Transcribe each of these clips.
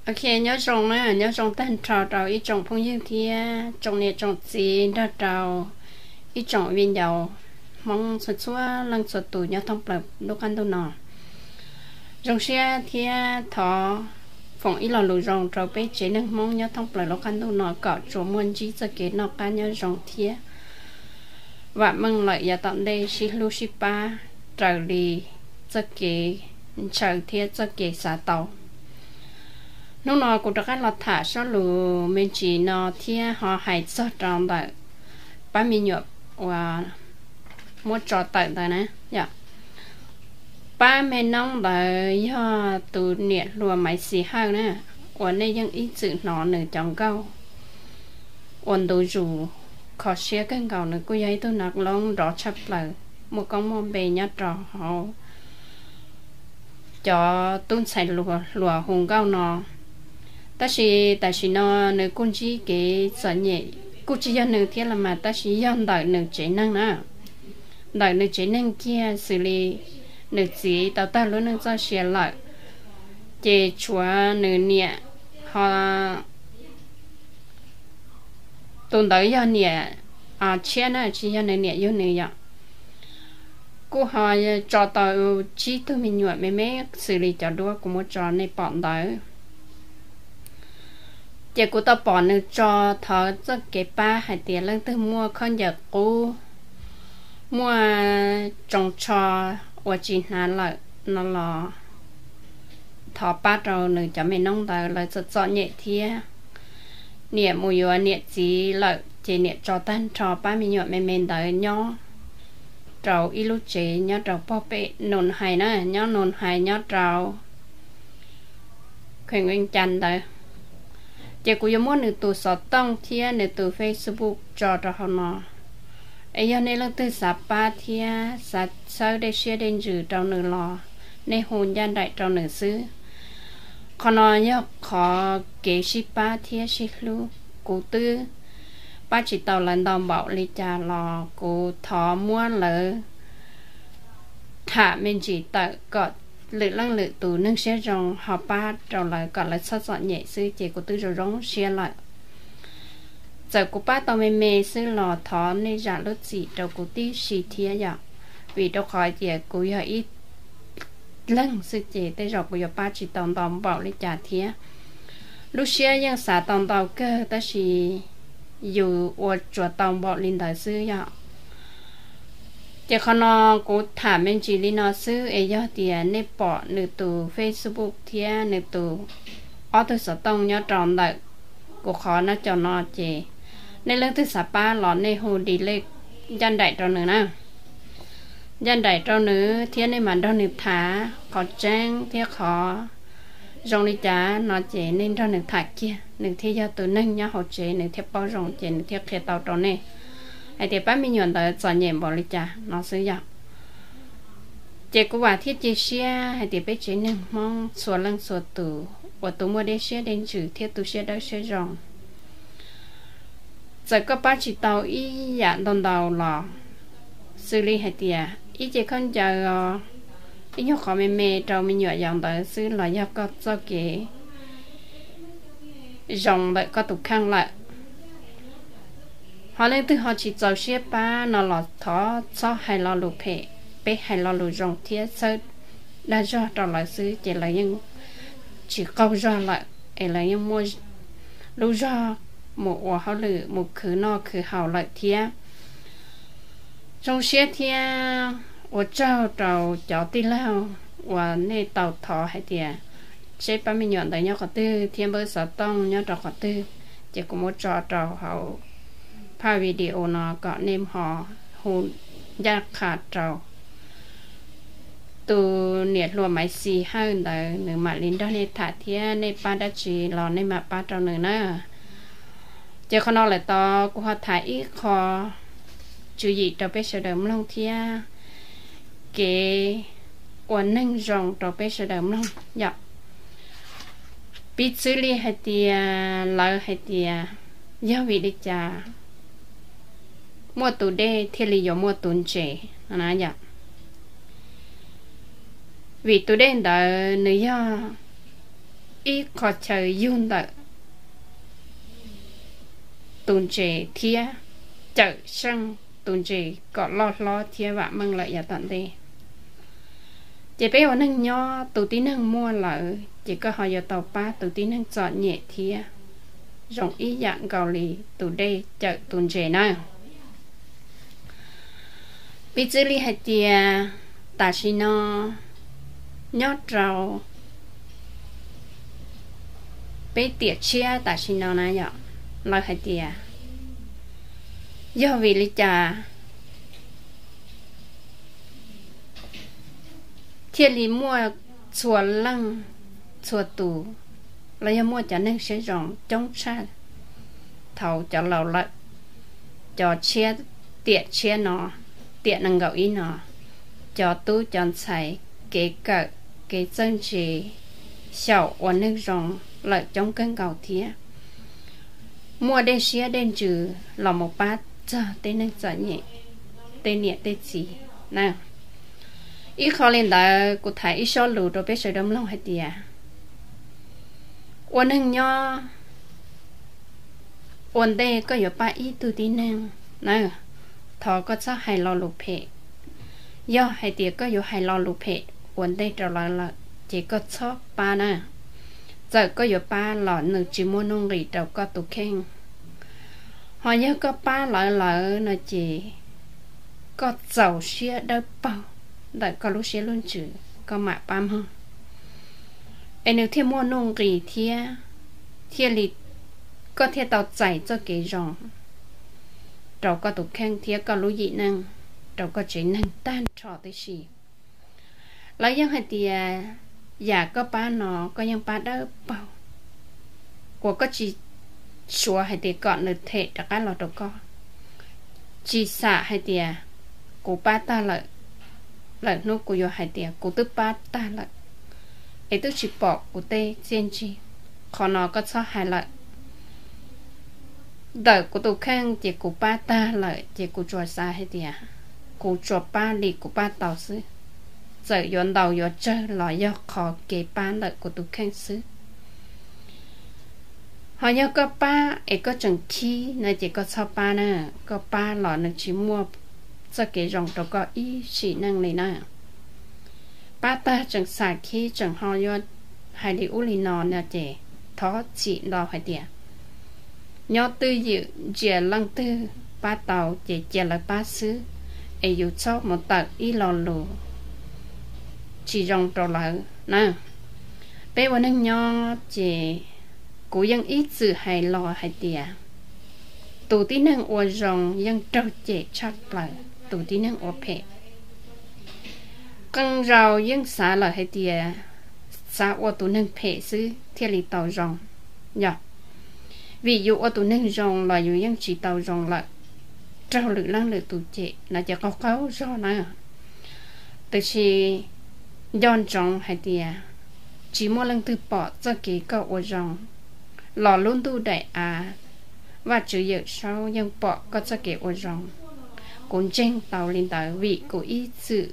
Ok, nyob zoo na, nyob zoo tag nrho rau ib tsoom phooj ywg thiab tsoom niam tsoom txiv nrog rau ib tsoom viv ncaus Hmoob txhua txhua leej txhua tus nyob thoob plaws lub qab ntuj no. Zoo siab thiab thov foom ib lo lus zoo rau peb tsev neeg Hmoob nyob thoob plaws lub qab ntuj no kom tsuas muaj ntsib txoj kev noj qab nyob zoo thiab vam meej lawm yav tom ntej sib hlub sib pab raws li txoj kev ntshaw thiab txoj kev xav tau. Hnub no kuv rov qab los tham sob lus me ntsis no thiab ho hais txog rau ntawm pab me nyuam uas muab tso tawm ntawd na yom. Pab me noob ntawd yog tus niam hluas Maiv Xis Hawj na, uas nej yeej ib txwm hnov nws cov nkauj uas ntu zus kho siab kawg nkaus. Nws kuj yog ib tug nav loob nrov tshaj plaws, muaj koob muaj npe nyob rau hauv cov tub ntxhais hluas hu nkauj no. Tab sis tam sim no nws kuj ntsib kev txom nyem, kuj tsis yog nws thiab los mas tab sis yog ntawm nws tsev neeg na. Ntawm nws tsev neeg kiag xws li nws txiv tau tag lub neej txoj sia lawm, ces tshuav nws niam ho tus ntawd yog niam tshiab na, tsis yog nws niam yug nws yom. Kuj ho tso tau tsib tug me nyuam me me xws li cov duab kuv muab tso nej pom ntawd. Ces kuv tau pom nws tso thov txoj kev pab hais tias leej twg muaj khaub ncaws qub, muaj tsoos tsho uas tsis hnav lawm no los thov pab rau nws cov me noob ntawd, lawv txom txom nyem thiab. Niam mus yuav niam txiv lawm ces niam tso tag nrho pab me nyuam me me ntawd nyob rau ib lub tsev nyob rau pog pem Nus Hais na, nyob Nus Hais nyob rau kheem Veej Cas ntawd. Ces kuv yuav muab nws tus xov tooj thiab nws tus Facebook tso rau hauv no. Es yog nej leej twg xav pab thiab xav txhawb dej siab dej ntsws rau nws los nej hu ncaj nraim rau nws xwb. Qhov no yog qhov kev sib pab thiab sib hlub. Kuv twb pab tsis tau lawv ntau npaum li cas los kuv thov muab lawv tham me ntsis tawm kom lwm leej lwm tus neeg siab zoo ho pab rau lawv kom lawv txhob txom nyem xwb ces kuv twb zoo zoo siab lawm. Txawm kuv pab tau me me xwb los thov nej zam lub txim rau kuv tib si thiab yom, vim rau qhov tias kuv yog ib leeg xwb ces tej zaum kuv yuav pab tsis tau ntau npaum li cas thiab. Lub siab yeej xav tau ntau kawg tab sis yus ua tsuas tau npaum li ntawd xwb yom. Ces qhov no kuv tham me ntsis li no xwb es yog tias nej pom nws tus Facebook thiab nws tus ob tug xov tooj nyob rau ntawm kuv qhov nab cau no ces nej leej twg xav pab los nej hu delete ncaj nraim rau nws na. Ncaj nraim rau nws thiab nej mam nrog nws tham qhov tseeb thiab qhov zoo li cas no ces nej nrog nws tham kiag, nws thiaj yog tus neeg nyob hauv tsev nws thiaj paub zoo ces nws thiaj qhia tau rau nej hais tias pab me nyuam ntawd txom nyem npaum li cas no xwb yom. Ces kuv vam thiab cia siab hais tias peb tsev neeg Hmoob txhua leej txhua tus uas tus muaj dej siab dej ntsws thiab tu siab dawb siab zoo, txawm koj pab tsis tau ib yam ntau ntau los xws li hais tias ib ce khaub ncaws os, ib nyuag qhov me me rau me nyuam yaus ntawd xwb los yog koj txoj kev zoo ntawm koj tus kheej lawm. Ho leej twg ho tsis txaus siab pab no los thov txhob hais lo lus phem, peb hais lo lus zoo thiab txhawb dag zog rau lawv xwb ces lawv yeej tsis qaug zog lawm es lawv yeej muaj lub zog mus ua hauj lwm mus khwv noj khwv haus lawm thiab. Zoo siab thiab ua tsaug rau cov tij laug uas nej tau thov hais tias seb pab me nyuam ntawd nyob qhov twg thiab npawb xov tooj nyob rau qhov twg, ces kuv muab tso rau hauv phaj video no kom nej ho hu ncaj qha rau tus niam hluas Maiv Xis Hawj ntawd nws mam li nrog nej tham thiab nej pab dab tsi los nej mam pab rau nws na. Ces qhov no lawm tod kuv ho tham ib qho tswv yim rau peb sawv daws mloog thiab kev ua neeg zoo rau peb sawv daws mloog yom. Piv txwv li hais tias lawv hais tias yog vim li cas muaj tus dej thiaj li yuav muaj tus ntses no na yom. Vim tus dej ntawd nws yog ib qho chaw yug ntawm tus ntses thiab cawm seej tus ntses kom loj hlob thiab vam meej lawm yav tom ntej. Ces peb ua neeg nyob, tus tib neeg muaj lawm ces koj ho yuav tau pab tus tib neeg txom nyem thiab, zoo ib yam nkaus li tus dej cawm tus ntses na. Piv txwv li hais tias tam sim no nyob rau peb tiam tshiab tam sim no na yom, lawv hais tias yog vim li cas thiaj li muaj txhua leej txhua tus los yog muaj cov neeg siab zoo coob tshaj thaum cov laus lawm, cov tshiab, tiam tshiab no, tiam nees nkaum ib no, cov tub cov ntxhais, kev kawm, kev txawj ntse, xyaum ua neeg zoo lawm coob kawg nkaus thiab. Muaj dej siab dej ntsws los mus pab txog tej neeg txom nyem, tej niam tej txiv na. Ib qho li ntawd kuv tham ib sob lus rau peb sawv daws mloog hais tias ua neeg nyob ua ntej koj yuav pab ib tug tib neeg na, thov koj txhob hais lo lus phem. Yog hais tias koj yuav hais lo lus phem ua ntej rau lawv lawm ces koj txhob pab na. Txawm koj yuav pab los nws tsis muaj nuj nqis rau koj tus kheej. Ho yog koj pab lawv lawm no ces koj txaus siab dawb paug ntawm koj lub siab lub ntsws koj mam pab mog, es nws thiaj muaj nuj nqis thiab, thiaj li koj thiaj tau txais txoj kev zoo rau koj tus kheej thiab koj lub yim neej, rau koj tsev neeg tag nrho tib si. Lawv yeej hais tias yam koj pab no koj yeej pab dawb paug, uas koj tsis suav hais tias kom nws them rov qab los rau koj. Tsis xam hais tias kuv pab tag lawm, lawm hnub kuv yuav hais tias kuv twb pab tag lawm, es twb tsis pom kuv tej txiaj ntsig. Qhov no koj txhob hais lawm. Ntawm kuv tus kheej ces kuv pab tag lawm ces kuv tsuas xav hais tias kuv tsuas pab li kuv pab tau xwb. Txawm yuav ntau yuav tsawg los yog qhov kev pab ntawm kuv tus kheej xwb. Ho yog koj pab es koj tseem khib no ces koj txhob pab na, koj pab los nws tsis muaj txoj kev zoo rau koj ib sim neej li na. Pab tag tseem xam khib tseem ho yuav hais li ub li no no ces thov txim ntau hais tias nyob twj ywm ntsia leej twg pab tau ces cia lawv pab xwb, es yus txhob mus tawm ib lo lus tsis zoo rau lawv na. Peb ua neeg nyob ces kuv yeej ib txwm hais los hais tias tus tib neeg ua zoo yeej raug cem tshaj plaws tus tib neeg ua phem. Qee zaus yeej xav lawm hais tias xav ua tus neeg phem xwb thiaj li tau zoo, yog vim yus ua tus neeg zoo los yus yeej tsis tau zoo lawm, raug lwm leej lwm tus cem no ces qaug qaug zog na. Tiam sis nco ntsoov hais tias tsis muaj leej twg pom txoj kev koj ua zoo los lub ntuj daim av Vajtswv Yawm Saub yeej pom koj txoj kev ua zoo. Kuv ntseeg tau li ntawd vim kuv ib txwm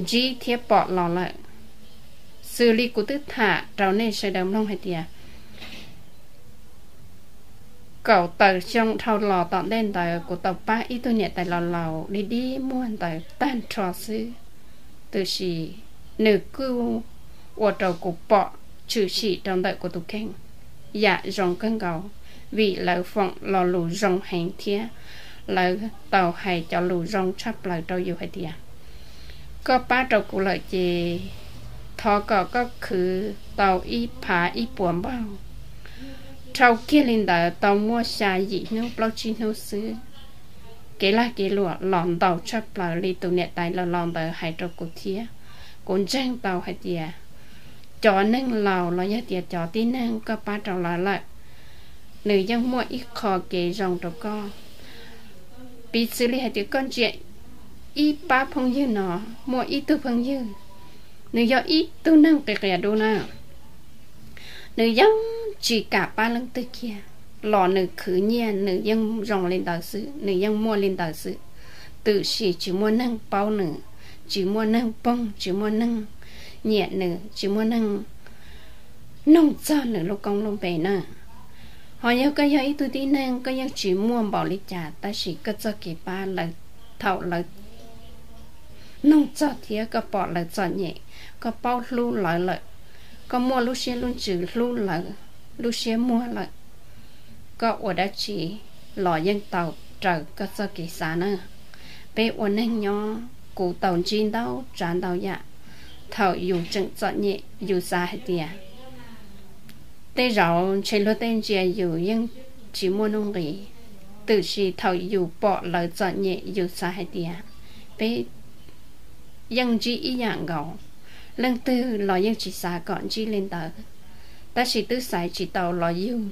ntsib thiab pom los lawm. Xws li kuv twb tham rau nej sawv daws mloog hais tias kaum tawm xyoo dhau los tom ntej ntawd kuv tau pab ib tug niam tais laus laus dib dib muag ntawd tag nrho xwb, tiam sis nws kuj ua rau kuv pom tshwm sim rau ntawm kuv tus kheej yam zoo kawg nkaus, vim lawv foom lo lus zoo heev thiab lawv tau hais cov lus zoo tshaj plaws rau yus hais tias koj pab rau kuv lawm ces thov kom koj khwv tau ib phav ib puas npaug. Dhau kiag li ntawd tau muaj xya yim hnub plaub tsib hnub xwb, kev lag kev luam los ntau tshaj plaws li tus niam tais laus laus ntawd hais rau kuv thiab. Kuv ntseeg tau hais tias cov neeg laus los yog tias cov tib neeg koj pab rau lawv lawm, nws yeej muaj ib qho kev zoo rau koj. Piv txwv li hais tias koj ntsia ib pab phooj ywg no, muaj ib tug phooj ywg, nws yog ib tug neeg qias qias dub na, nws yeej tsis kam pab leej twg kiag, los nws khwv nyiaj nws yeej zoo li ntawd xwb, nws yeej muaj li ntawd xwb, tiam sis tsis muaj neeg paub nws, tsis muaj neeg pog, tsis muaj neeg nyiam nws, tsis muaj neeg noog txog nws lub koob lub npe na. Ho yog koj yog ib tug tib neeg koj yeej tsis muaj npaum li cas, tab sis koj txoj kev pab lawv, thaum lawv noog txog thiab koj pom lawv txom nyem, koj paub hlub lawv lawm, koj muaj lub siab lub ntsws hlub lawv, lub siab muag lawm, koj ua dab tsi los yeej tau raws koj txoj kev xav na. Peb ua neeg nyob kuv tau ntsib ntau tsav ntau yam, thaum yus tseem txom nyem yus xav hais tias tej zaum ntshe luag tej ntsia yus yeej tsis muaj nuj nqis, tiam sis thaum yus pom lawv txom nyem yus xav hais tias peb yeej ntsib ib yam nkaus, leej twg los yeej tsis xav kom ntsib li ntawd, tab sis twb xaiv tsis tau los yug.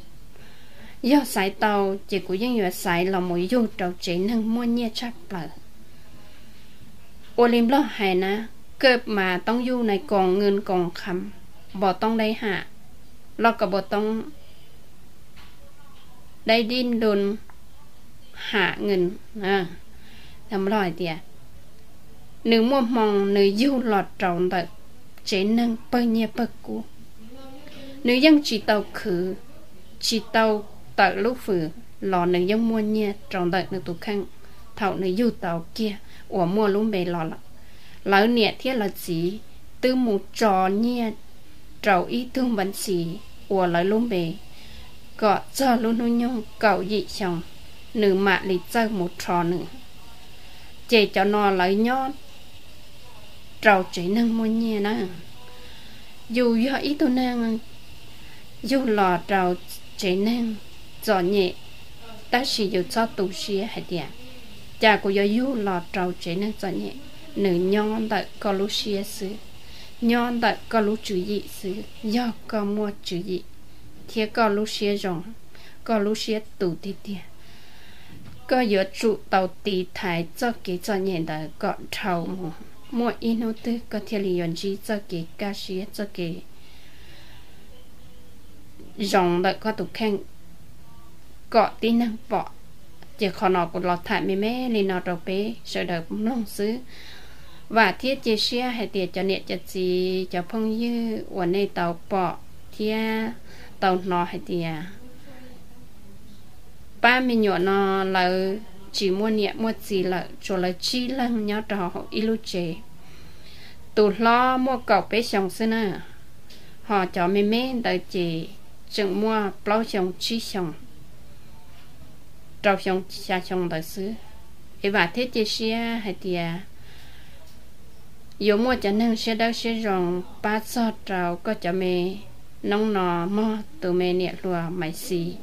Yog xaiv tau ces kuv yeej yuav xaiv los mus yug rau tsev neeg muaj nyiaj tshaj plaws. Ua li Nplog hais na, เกิดมาต้องอยู่ในกองเงินกองคำ บ่ต้องได้ หา แล้วก็ บ่ต้อง ได้ดิ้นรน หาเงิน. Nplog hais tias nws muaj hmoo nws yug los rau ntawm tsev neeg pawg nyiaj pawg kub, nws yeej tsis tau khwv, tsis tau tawm lub fwm los nws yeej muaj nyiaj rau ntawm nws tus kheej. Thaum nws yug tau kiag uas muaj lub npe los lawm, lawv niam thiab lawv txiv twb mus tso nyiaj rau ib tug npav ntxis uas lawv lub npe, kom txog lub hnub nyoog kaum yim xyoo nws mam li txawj mus rho nws. Ces cov no lawv nyob rau tsev neeg muaj nyiaj na. Yus yog ib tug neeg yug los rau tsev neeg txom nyem, tab sis yus txhob tu siab hais tias cas kuv yuav yug los rau tsev neeg txom nyem. Nws nyob ntawm koj lub siab xwb, nyob ntawm koj lub tswv yim xwb. Yog koj muaj tswv yim thiab koj lub siab zoo, koj lub siab tus tiag tiag, koj yuav tsum tau tiv thaiv txoj kev txom nyem ntawd kom dhau mus, muaj ib hnub twg koj thiaj li yuav ntsib txoj kev kaj siab, txoj kev zoo ntawm koj tus kheej kom tib neeg pom. Ces qhov no kuv los tham me me li no rau peb sawv daws mloog xwb. Vam thiab cia siab hais tias cov niam cov txiv cov phooj ywg uas nej tau pom thiab tau hnov hais tias pab me nyuam no lawv tsis muaj niam muaj txiv lawm, tsuas lawv tsib leeg nyob rau hauv ib lub tsev. Tus hlob muaj kaum peb xyoo xwb na, ho cov me me ntawd ces tseem muaj plaub xyoo tsib xyoo rau xyoo xya xyoo ntawd xwb. Es vam thiab cia siab hais tias yuav muaj cov neeg siab dawb siab zoo pab txog rau koj cov me noob no mog tus me niam hluas Maiv Xis.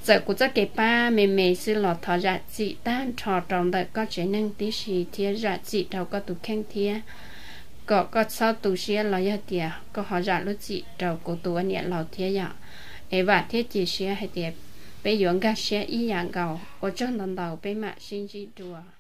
Txawm kuv txoj kev pab me me xwb los thov zam txim tag nrho rau ntawm koj tsev neeg tib si thiab zam txim rau koj tus kheej thiab, kom koj txhob tu siab los yog tias koj ho zam lub txim rau kuv tus ua niam laus thiab yom. Es vam thiab cia siab hais tias peb yuav nkag siab ib yam nkaus. Ua tsaug ntau ntau, peb mam sib ntsib dua.